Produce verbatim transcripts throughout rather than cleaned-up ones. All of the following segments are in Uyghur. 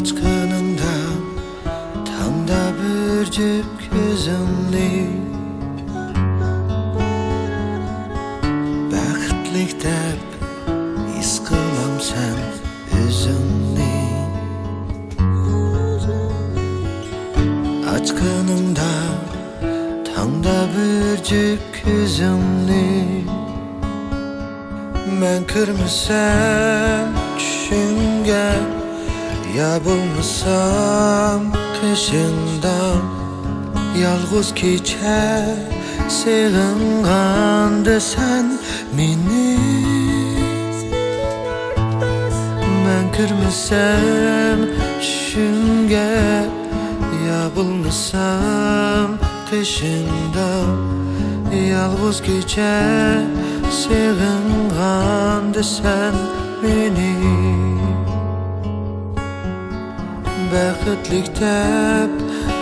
ئاچقىنىڭدا تاڭدا بىر جۈپ كۆزۈڭنى، بەختلىك دەپ ھېس قىلامسەن ئۆزۈڭنى؟ ئاچقىنىڭدا تاڭدا بىر جۈپ كۆزۈڭنى، مەن كۆرمىسەم چۈشۈڭگە، يا بولمىسام قېشىڭدا، يالغۇز كېچە سېغىنغاندا سەن مېنى، مەن كىرمىسەم چۈشۈڭگە، يا بولمىسام قېشىڭدا، يالغۇز كېچە سېغىنغاندا سەن مېنى، بەختلىك دەپ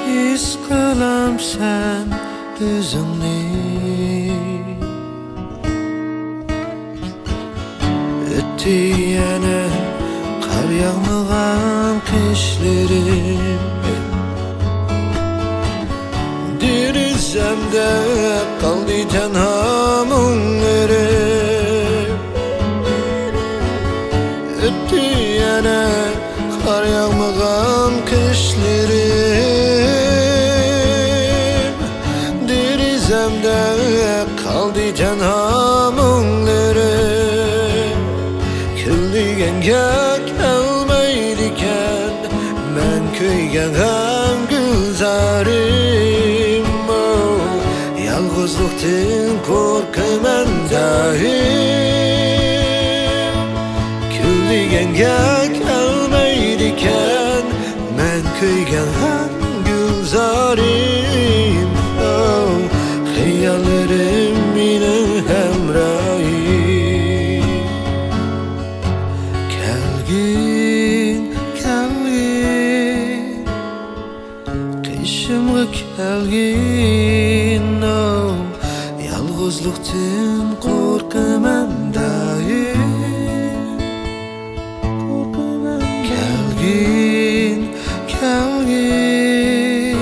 ھېس قىلامسەن ئۆزۈڭنى؟ ئۆتتى يەنە قار ياغمىغان قىشلىرىم، دېرىزەمدە قالدى تەنھا مۇڭلىرىم. ئۆتتى يەنە قار ياغمىغان قىشلىرىم، دېرىزەمدە قالدى تەنھا مۇڭلىرىم. كۈل دېگەنگە كەلمەيدىكەن مەن كۆيگەن غەم گۈلزارىم. ئو، يالغۇزلۇقتىن قورقىمەن دائىم. كۈل دېگەنگە كەلمەيدىكەن مەن كۆيگەن ھەم گۈلزارىم. ئو، خىياللىرىم مېنىڭ ھەمراھىم. كەلگىن، كەلگىن، قېشىمغا كەلگىن، ئو، يالغۇزلۇقتىن قورقىمەن دائىم. كەلگىن، كەلگىن،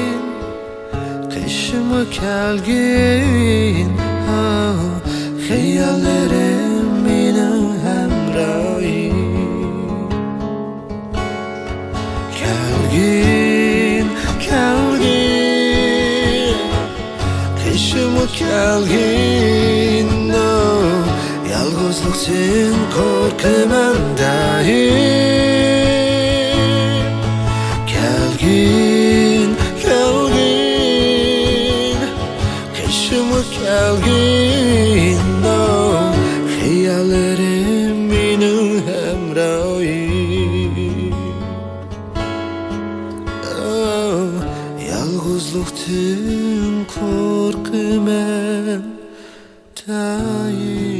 قېشىمغا كەلگىن، ئو، خىياللىرىم مېنىڭ ھەمراھىم. كەلگىن، كەلگىن، قېشىمغا كەلگىن، ئو، يالغۇزلۇقتىن قورقىمەن دائىم. كەلگىن، كەلگىن، قېشىمغا كەلگىن، ئو، خىياللىرىم مېنىڭ ھەمراھىم. ئو، يالغۇزلۇقتىن قورقىمەن دائىم.